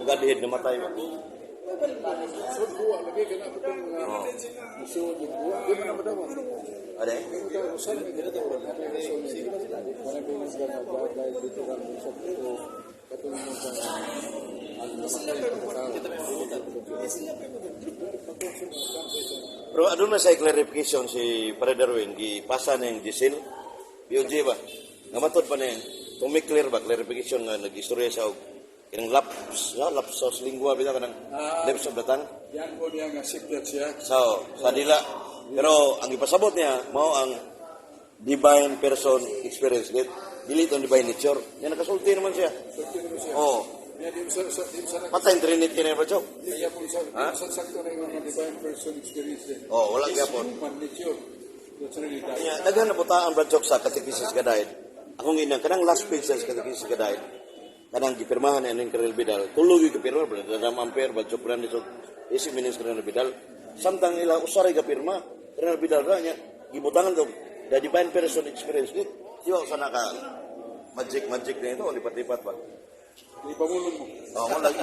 Godhead namatay ba? Sud buwa lagi kana itong mga musuod yung buwa. Di man na madawat. Ade? Di man wala may nga dahil dito kan sa ito katong mo sa ang namatay pagkatao. Pero aduna sa clarification si Pare Darwin, gipasa na yung Giselle, BOJ ba? Nga matod pa na yan, to make clear ba, clarification nga nag-istorya siya og kanang lapse, no? Lapsus lingua bitaw, kanang lapse of the tongue. Yan ko niya nga secret siya. So, sa dila. Pero ang ipasabot niya, mao ang divine person experience. Dili itong divine nature. Yan, nakasulti naman siya. Sulti naman siya. Oh, Niya di mo sa patay Trinity na ba, Chok? Kaya po sa sakto na yung mga divine person experience din. Oh, wala It's gyapon. human nature. That's really that. Nya, daghan na butaan, Brad Chok, sa Catechesis Guide. Akong inang, kanang last page sa Catechesis Guide, kanang gipirmahan ni aning Karel Vidal, tulo gyud gipirma, Brad Adam Amper, Brad Chok Brandis, ug AC Minins Karel Vidal. Samtang ila usaray gapirma, Karel Vidal ra nya, gibutangan to, the divine person experience. Di ba usa na ka magic magic na ito, lipat-lipat ba? Di pamulong mo. Oh, mo lagi.